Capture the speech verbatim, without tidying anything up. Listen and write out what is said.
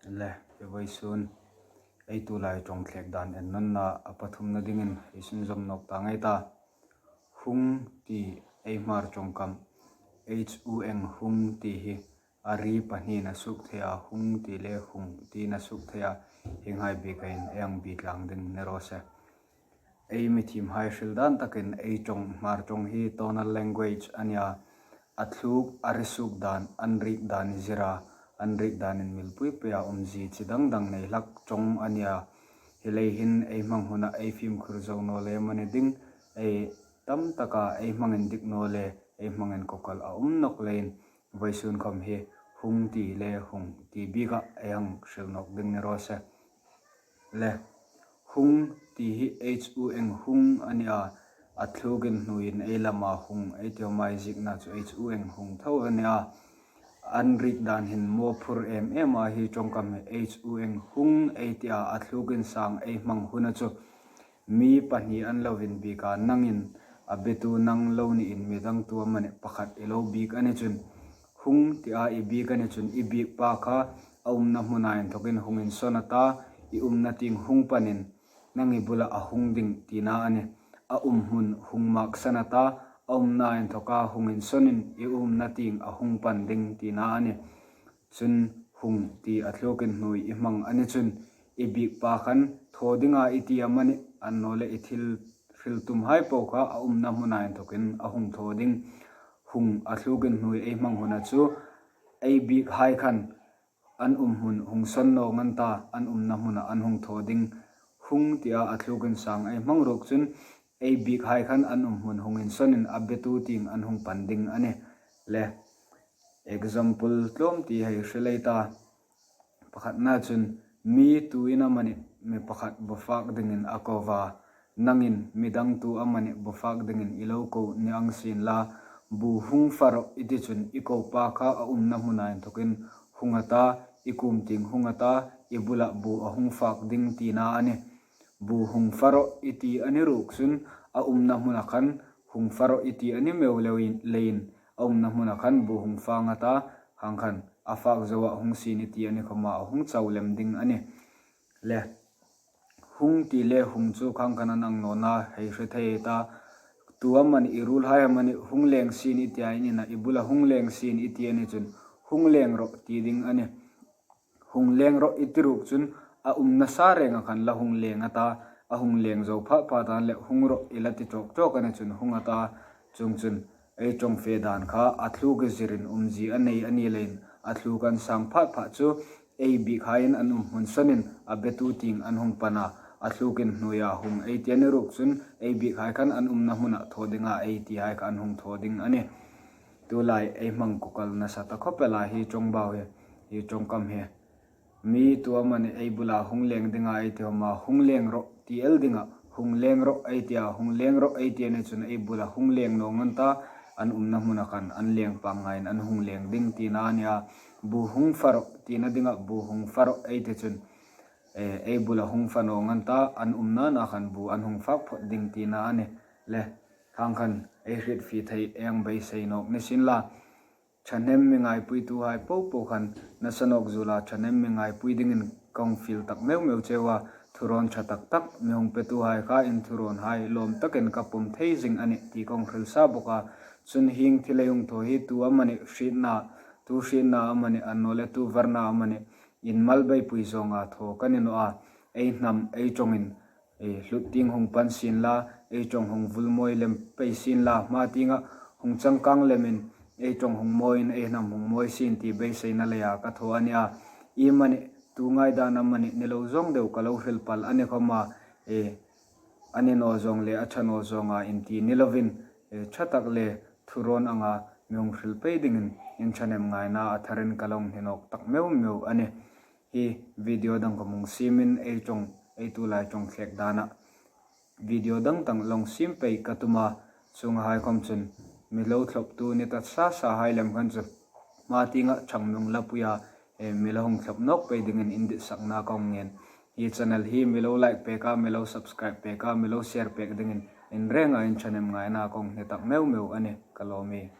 Le, vawisun ei tulai ṭawng thlek dan ennawnna a pathumna dingin ei sunzawm nawk ta ngei ta. Hung ti ei Hmar ṭawngkam, H U N G, hung ti hi a ri pahniin a suok thei a, hung ti le hung tiin a suok thei a, hienghai biekin ei hang bi tlang ding ni raw se. Ei mithiemhai hril dan takin ei ṭawng, Hmar ṭawng hi tonal language a nia, a thluk a ri suok dan, an riek dan i zira, an riek dan inmil pui pui a, umzie chi dang dang nei hlak ṭawng a nia. Hi lei hin ei hmang huna ei fimkhur zo naw le mani ding, ei tam taka ei hmang indik naw le ei hmang inkawkal a um nawk leiin, vawisun khawm hi hung ti le hung ti bika ei hang hril nawk ding ni raw se. Le, hung ti hi H U N G, hung a nia, a thluk inhnuoiin ei lama hung ei ti, a mai ziekna chu H U N G, hung tho a nia. An riek dan hin mawphur em em a, hi ṭawngkam hi H U N G, hung ei ti a, a thluk insang ei hmang huna chu mi pahni an lo inbiek a, nangin a betu nang lo niin mi dangtu amanih pakhat i lo biek a ni chun, hung tia i biek a ni chun, i biek pa kha a umna hmuna inthokin hung insawn a ta, i umna tieng hung panin, nang i bula a hung ding tina a nih. A um hmun hung maksan a ta, a umna inthoka hung insawnin i umna tieng a hung pan ding tina a nih. Chun hung ti a thluk inhnuoi i hmang a ni chun, i biek pa khan thaw dinga i ti amanih, annawleh i thil hril tumhai po kha a umna hmuna inthokin a hung thaw ding. Hung a thluk inhnuoi ei hmang huna chu ei biekhai khan an um hmun hung sawn naw ngan ta, an umna hmuna an hung thaw ding. Hung tia a thluk insang ei hmang ruok chun ei biekhai khan an um hmun hung insawnin a betu tieng an hung pan ding a nih. Le, example tlawm ti hei hril ei ta. Pakhatna chun, mi tuin amanih mi pakhat bu fak dingin a ko a, nangin mi dangtu amanih bu fak dingin i lo ko ni ang sien la, bu hung fa rawh i ti chun i ko pa kha a umna hmuna inthokin hung a ta, i kuom tieng hung a ta, i bula bu a hung fak ding tina a nih. Bu hung fa rawh i ti a ni ruok chun a umna hmuna khan hung fa rawh i ti a ni meu leiin, a umna hmuna khan bu hung fak a ta, khang khan a fak zoa hung sien i ti a ni khawma a hung chau lem ding a nih. Le, hung ti le hung chu khang khan an ang nawna hei hre thei ta. Tu amanih, i ruolhai amanih hung leng sien i ti a, i nina i bula hung leng sien i ti a ni chun hung leng rawh ti ding a nih. Hung leng rawh i ti ruok chun a umna sa renga khan la hung leng a ta, a hung leng zo phat phat a leh hung rawh i la ti chawk chawk a ni chun hung a ta. Chuongchun ei ṭawng fe dan kha a thluk i zirin umzie a nei a ni leiin a thluk an sang phat phat chu ei biekhaiin an um hmun sawnin a betu tieng an hung pan a, a thluk inhnuoia hung ei ti a ni ruok chun ei biekhai khan an umna hmuna thaw dinga ei tihai kha an hung thaw ding a nih. Tulai ei hmang kawkal nasa ta khawp el a hi ṭawng bau hi, hi ṭawngkam hi. Mi tu amanih ei bula hung leng dinga ei ti khawma hung leng rawh ti el dinga, hung leng rawh ei ti a, hung leng rawh ei ti a ni chun ei bula hung leng naw ngan ta, an umna hmuna khan an leng pang ngaiin an hung leng ding tina a nia. Bu hung fa rawh tina dinga bu hung fa rawh ei ti chun, eh, ei bula hung fa naw ngan ta, an umna na khan bu an hung fak phawt ding tina a nih. Le, khang khan ei hriet fie thei ei hang beisei nawk ni sien la. Ṭhahnem mi ngaipuituhai popo khan nasa nawk zuola ṭhahnem mi ngaipui dingin ka hung fiel tak meu meu cheu a, thurawn ṭha tak tak mi hung petuhai kha in thurawnhai lawm takin ka pawm thei zing a nih ti ka hung hril sa bawk a. Chun hieng thil ei hung thaw hi tu amanih hrietna, tu hrietna amanih, annawleh tu varna amanih, inmal beipui zawnga thaw ka ni naw a. Ei hnam, ei ṭawngin, eh, hlut tieng hung pan sien la, ei ṭawng hung vul mawi lem pei sien la, hma tienga hung changkang lemin, ei ṭawng hung mawiin, ei hnam hung mawi sien ti beiseina leia ka thaw a nia. I manih, tu ngaidan amanih ni lo zawng deu ka lo hril pal a ni khawma, eh, a ni naw zawng le a ṭha naw zawnga inti ni lovin, eh, ṭha tak le thurawn anga mi hung hril pei dingin in ṭhahnem ngaina a tharin ka lo hni nawk tak meu meu a nih. Hi video dang khawm hung siemin ei ṭawng, ei tulai ṭawng thlek dana video dang dang lo hung siem pei ka tum a, chuonghai khawm chun mi lo thlawptu ni ta sa sahai lem khan chu hma tienga ṭhang mi hung lapuia, eh, mi lo hung thlawp nawk pei dingin in ditsakna ka hung ngen. Hi channel hi mi lo like pek a, mi lo subscribe pek a, mi lo share pek dingin in renga in ṭhahnem ngaina ka hung hni tak meu meu a nih, ka lawm e.